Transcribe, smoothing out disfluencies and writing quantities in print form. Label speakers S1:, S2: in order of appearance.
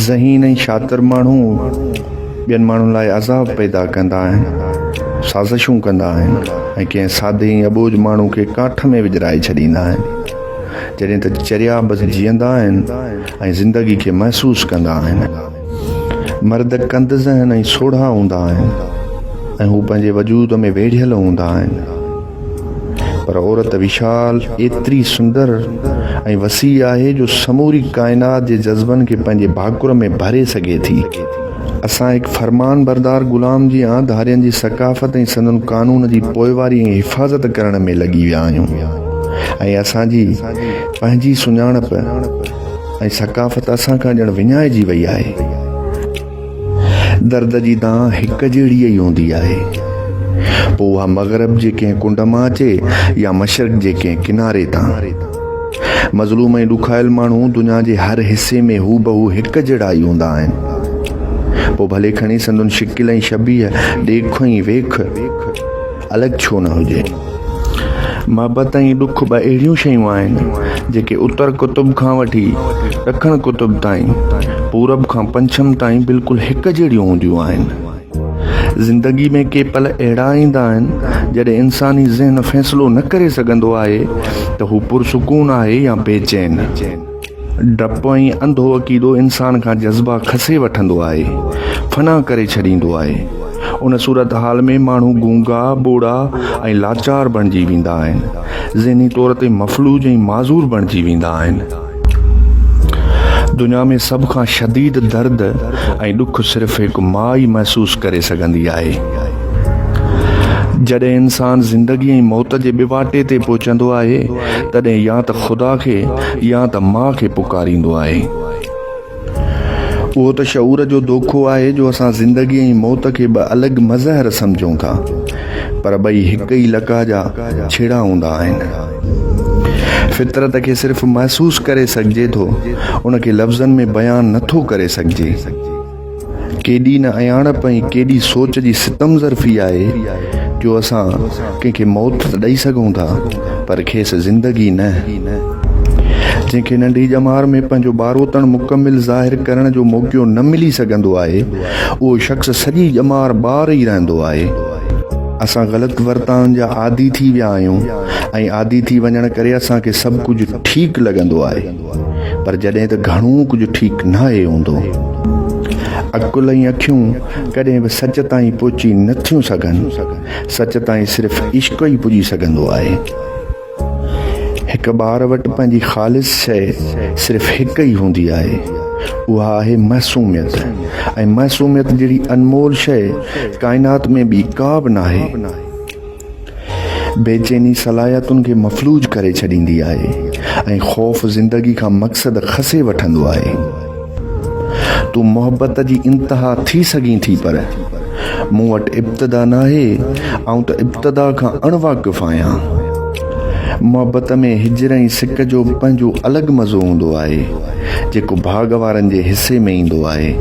S1: ذهين ۽ شاطر ماڻهو ٻين ماڻهن لاء عذاب پيدا ڪندا آهن، سازشون ڪندا آهن ۽ ڪنهن سادي ۽ اٻوجهه ماڻهو کي ڪاٺ ۾ وجهرائي ڇڏيندا آهن. جڏهن ته چريا بس جيئندا آهن ۽ زندگي کي محسوس ڪندا آهن. مرد ڪند ذهن ۽ سوڙها هوندا آهن ۽ هو پنهنجي وجود ۾ ويڙهيل هوندا آهن. پر عورت وشال ايتري سندر ۽ وسيع آهي جو سموري ڪائنات جي جذبن کي پنهنجي ڀاڪر ۾ ڀري سگهي ٿي. اسان هڪ فرمان بردار غلام جيان ڌارين جي ثقافت ۽ سندن قانون جي پوئواري ۽ حفاظت ڪرڻ ۾ لڳي ويا آهيون ۽ اسان جي پنهنجي سڃاڻپ ۽ ثقافت اسان کان ڄڻ وڃائجي وئي آهي. درد جي دانهن هڪ جهڙي ئي هوندي آهي، پوء اها مغرب جي ڪنهن ڪنڊ مان اچي يا مشرق جي ڪنهن ڪناري تان. مظلوم ۽ ڏکايل ماڻهو دنيا جي هر حصي ۾ هوبهو هڪ جهڙا ئي هوندا آهن، پوء ڀلي کڻي سندن شڪل ۽ شبيهه، ڏيک ۽ ويک الڳ ڇو نه هجي. محبت ۽ ڏک ٻه اهڙيون شيون آهن، جيڪي اتر قطب کان وٺي ڏکڻ قطب تائين، پورب کان پنڇم تائين بلڪل هڪ جهڙيون هونديون آهن. زندگي ۾ ڪي پل اهڙا ايندا آهن، جڏهن انساني ذهن فيصلو نه ڪري سگهندو آهي ته هو پرسڪون آهي يا بي چين. ڊپ ۽ انڌو عقيدو انسان کان جذبا کسي وٺندو آهي، فنا ڪري ڇڏيندو آهي. ان صورتحال ۾ ماڻهو گونگا، ٻوڙا ۽ لاچار بڻجي ويندا آهن. ذهني طور تي مفلوج ۽ معذور بڻجي ويندا آهن. دنيا ۾ سڀ کان شديد درد ۽ ڏک صرف هڪ ماء ئي محسوس ڪري سگهندي آهي. جڏهن انسان زندگي ۽ موت جي ٻواٽي تي پهچندو آهي، تڏهن يا ته خدا کي يا ته ماء کي پڪاريندو آهي. اهو ته شعور جو دوکو آهي جو اسان زندگي ۽ موت کي ٻه الڳ مظهر سمجهون ٿا، پر ٻئي هڪ ئي لقاء جا ڇيڙا هوندا آهن. فطرت کي صرف محسوس ڪري سگهجي ٿو، ان کي لفظن ۾ بيان نه ٿو ڪري سگهجي. ڪيڏي نه اياڻپ ۽ ڪيڏي سوچ جي ستم ظرفي آهي جو اسان ڪنهن کي موت ته ڏئي سگهون ٿا پر کيس زندگي نه. جنهن کي ننڍي ڄمار ۾ پنهنجو ٻاروتڻ مڪمل ظاهر ڪرڻ جو موقعو نه ملي سگهندو آهي اهو شخص سڄي ڄمار ٻار ئي رهندو آهي. اسان غلط ورتائن جا عادي ٿي ويا آهيون ۽ عادي ٿي وڃڻ ڪري اسان کي سڀ ڪجهه ٺيڪ لڳندو آهي. پر جڏهن ته گهڻو ڪجهه ٺيڪ ناهي هوندو. عقل ۽ اکيون ڪڏهن به سچ تائين پهچي نه ٿيون سگهن. سچ تائين صرف عشق ئي پڄي سگهندو آهي. هڪ ٻار وٽ پنهنجي خالص شيء صرف هڪ ئي هوندي آهي. اها آهي معصوميت ۽ معصوميت جهڙي انمول شيء ڪائنات ۾ ٻي ڪا به ناهي. بيچيني صلاحيتن کي مفلوج ڪري ڇڏيندي آهي ۽ خوف زندگي کان مقصد کسي وٺندو آهي. تون محبت جي انتها ٿي سگهين ٿي پر مون وٽ ابتدا ناهي، آئون ته ابتدا کان اڻ واقف آهيان. محبت ۾ هجر ۽ سڪ جو پنهنجو الڳ مزو هوندو آهي، جيڪو ڀاڳ وارن جي حصي ۾ ايندو آهي.